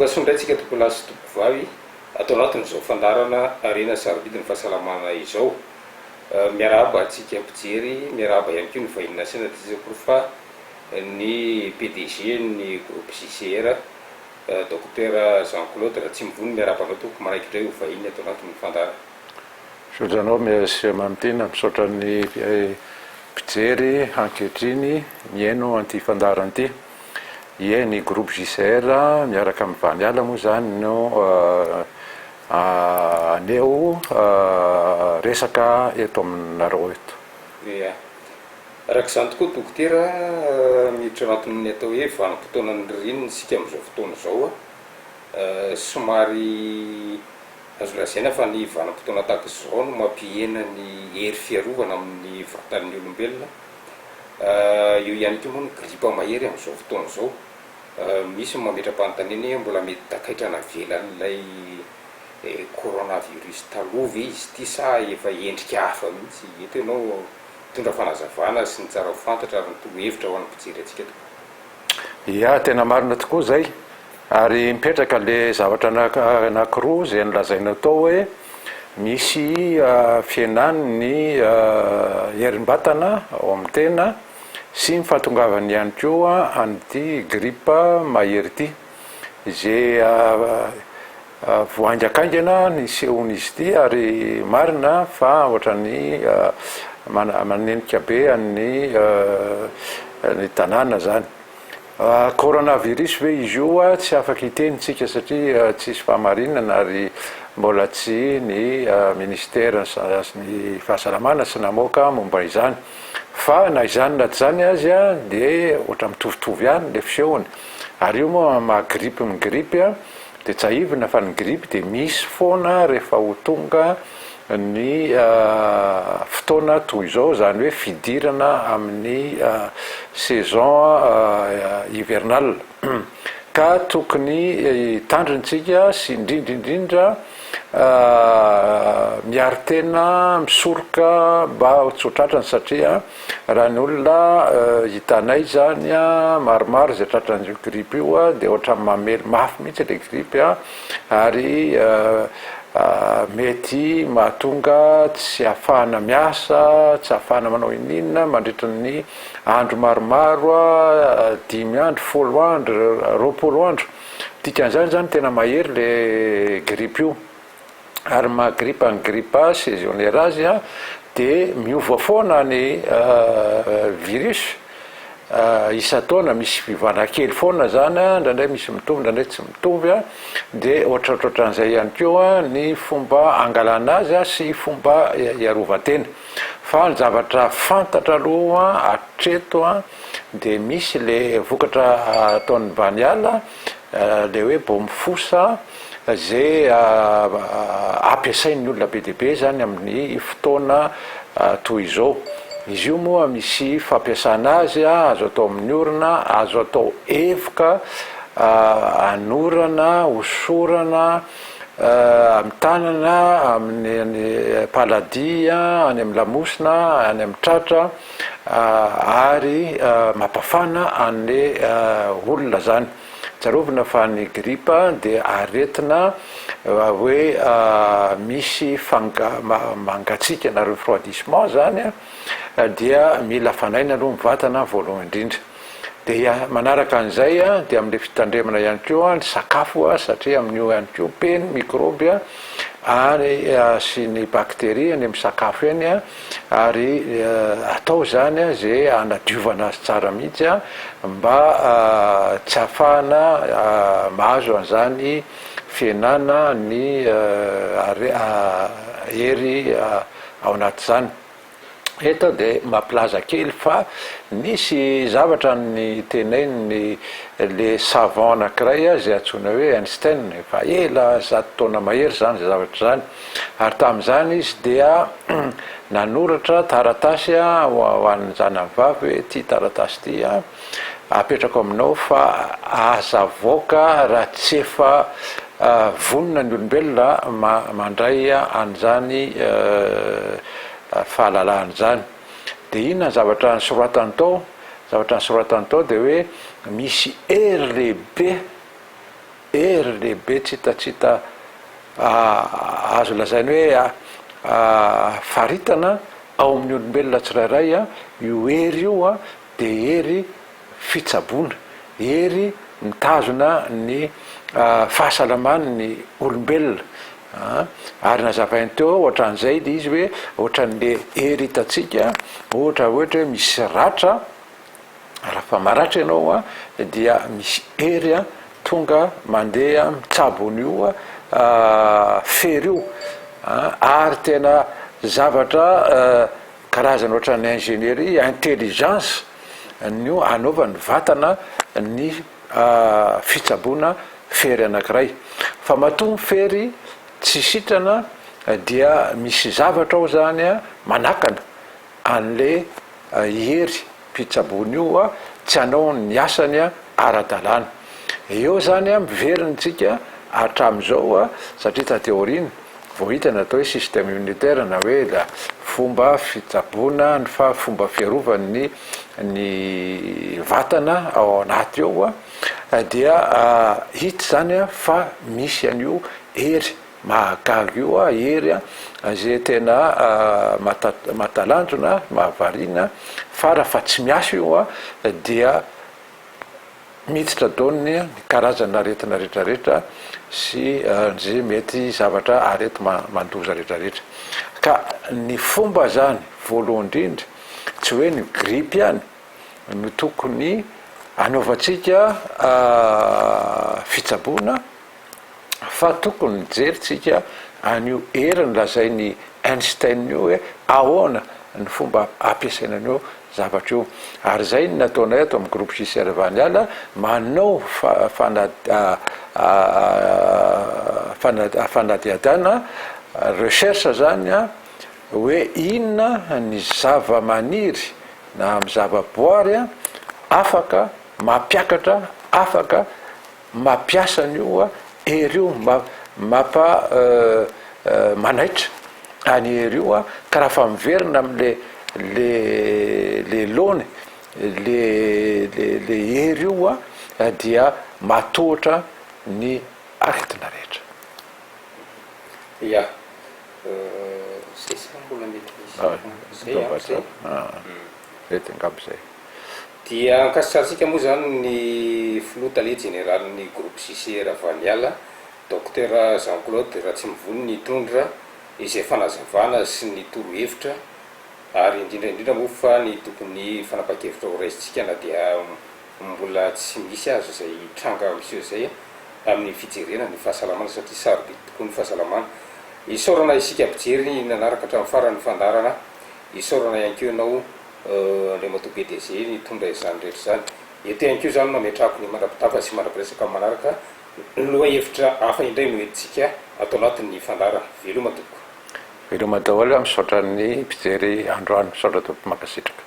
Tonga soa indray tsika tompolahy sy tompokovavy ato anatin'izao fandaharana Harena sarobidy ny fahasalamana izao. Miarahaba antsika mpijery, miarahaba ihany koa ny vahiny nasaina dia tsy iza akory fa ny PDG ny groupe JCR, Dokotera Jean Claude Ratsimivony. Miarahaba anao tompoko, manaiky indray ho vahiny ato anatin'ny fandaharana. Misaotra anao Monsieur Mamitiana, misaotra ny mpijery ankehitriny mihaino an'ity fandaharana ity. Ie, ny groupe JCR miaraka amin'ny Vaniala moa izany no haneho resaka eto aminareo eto. Ia. Araka izany tokoa Dokotera, miditra anatin'ny atao hoe vanim-potoanan'ny ririnina isika amin'izao fotoana izao. Somary azo lazaina fa ny vanim-potoana tahaka izao no mampihena ny hery fiarovana amin'ny vatan'ny olombelona. Eo ihany koa moa ny gripa mahery amin'izao fotoana izao. Misy ny mametra-panontaniana hoe mbola mety takaitra navelan'ilay coronavirus taloha ve izy ity sa efa endrika hafa mihitsy? Eto ianao mitondra fanazavana sy ny tsara ho fantatra ary ny torohevitra ho an'ny mpijery antsika tompoko. Ya, tena marina tokoa izay. Ary mipetraka le zavatra anakiroa izay nolazainao tao hoe misy fihenan'ny herim-batana ao amin'ny tena sy ny fahatongavany ihany koa an'ity grippe mahery ity izay vao haingankaingana ny sehon'izy ity ary marina fa ohatran'ny manenika be an'ny ny tanàna zany. Coronavirus ve izy io? Tsy afaka hiteny tsika satria tsisy fahamarinana ary mbola tsy ny ministera ny fahasalamana tsy namoaka momba izany. Fa na izany na tsy izany azy dia ohatra mitovitovy ihany le fisehony. Ary io moa maha grippe ny grippe dia tsahivina fa ny grippe dia misy foana rehefa ho tonga ny fotoana toy izao, izany hoe fidirana amin'ny saison hivernale. Ka tokony hitandrina isika sy indrindra indrindra miaro tena, misoroka mba tsy ho tratrany satria raha ny olona hitanay izany maromaro izay tratran'io grippe io dia ohatran'ny mamely mafy mihitsy ilay grippe ary mety mahatonga tsy ahafahana miasa, tsy ahafahana manao ininona mandritra ny andro maromaro, dimy andro, folo andro, 20 andro. Dikan'izany izany tena mahery le grippe io. Ary ny maha grippe ny grippe saisonnière azy dia miova foana ny virus isan-taona, misy fiovana kely foana izany, indraindray misy mitovy, indraindray tsy mitovy, dia ohatrohatran'izay ihany koa ny fomba angalana azy sy fomba hiarovan-tena. Fa ny zavatra fantatra aloha hatreto dia misy le vokatra ataon'ny Baniala le hoe Bomifosa ze ampiasain'ny olona be dia be zany amin'ny fotoana toy izao. Izy io moa misy fampiasana azy azo atao amin'ny orona, azo atao evoka, anorana, hosorana amin'ny tanana, amin'ny paladia, any amin'ny lamosina, any amin'ny tratra. ary mampafana anle olona zany. Tsarovina fa ny gripa dia aretina hoe misy fanga- mangatsiaka na refroidissement zany dia mila afanaina aloha ny vatana voalohany indrindra. Dia manaraka an'izay dia amin'le fitandremana ihany koa ny sakafo satria amin'io ihany koa be ny mikrôby ary sy ny bakteria any amin'ny sakafo eny ary atao izany ze hanadiovana azy tsara mihitsy mba tsy hahafahana mahazo an'izany fihenana ny hery ao anaty izany. Eto aho dia mampilaza kely fa nisy zavatra nitenenin'ny le savant anankiray izay antsoina hoe Einstein, efa ela 100 taona mahery izany izay zavatra izany, ary tamin'izany izy dia nanoratra taratasy ho an'ny zanany vavy hoe ity taratasy ity apetrako aminao fa aza avoaka raha tsy efa vonona ny olombelona mandray an'izany fahalalahana izany. Dia inona ny zavatra nosoratany tao? Zavatra nosoratany tao dia hoe misy hery lehibe. hery lehibe tsy hita tsy hita azo lazaina hoe faritana ao amin'ny olombelona tsirairay, io hery io dia hery fitsaboana, hery mitazona ny fahasalaman'ny olombelona. Ary nazavainy teo ohatran'izay ilay izy hoe ohatran'le hery hitantsika, ohatra ohatra hoe misy ratra, Raha maratra ianao dia misy hery tonga mandeha mitsabo an'io fery io ary tena zavatra karazana ohatran'ny ingénierie, intelligence no anaovan'ny vatana ny fitsaboana fery anankiray. Fa matoa ny fery tsy sitrana dia misy zavatra ao zany manakana an'le hery mpitsaboana io tsy hanao ny asany ara-dalàna. Eo izany miverina isika hatramin'izao satria taty aoriana vao hita ny atao hoe système immunitaire na hoe fomba fitsaboana ny fa fomba fiarovan'ny ny vatana ao anaty ao dia hita izany fa misy an'io hery Mahagaga io a Hery a, ze tena mahatalanjona, mahavariana, fa raha tsy miasa io a dia miditra daoniny ny karazana aretina retraretra sy ze mety zavatra arety mandoza retraretra. Ka ny fomba zany voalohany indrindra tsy hoe ny grippe ihany no tokony anaovantsika fitsaboana, fa tokony mijery tsika an'io heriny lazain'i Einstein io hoe ahoana ny fomba ampiasaina an'io zavatra io. Ary izay no nataonay ato amin'ny groupe JCR Vaniala, manao fanadihadiana, recherche zany hoe inona ny zava-maniry na amin'ny zava-boary afaka mampiakatra, afaka Mampiasa an'io hery io mampa manaitra any hery io ka raha fa miverina amle le le laony le le le hery io dia matohotra ny aretina rehetra. Ya. Zay sa mbola mety misy? Zay an, zay. Mety angamba zay. Dia ankasitrahantsika moa izany ny Filoha Tale Jeneralin'ny Groupe JC Ravaniala, Docteur Jean Claude Ratsimivony nitondra izay fanazavana sy ny torohevitra ary indrindra indrindra moa fa ny tokony fanapahan-kevitra ho raisintsika na dia mbola tsy misy aza izay tranga miseho izay amin'ny fijerena ny fahasalamana satria sarobidy tokoa ny fahasalamana. Isaorana isika mpijery nanaraka hatramin'ny farany ny fandaharana, isaorana ihany koa ianao Andriamatoa PDG nitondra izany rehetra izany. Eto ihany koa izany no ametrahako ny mandra-pitafa sy mandra-piresaka amin'ny manaraka. Lohahevitra hafa indray no entintsika ato anatin'ny fandaharana. Veloma tompoko. Veloma daholo, misaotra ny mpijery androany, misaotra tompoko, mankasitraka.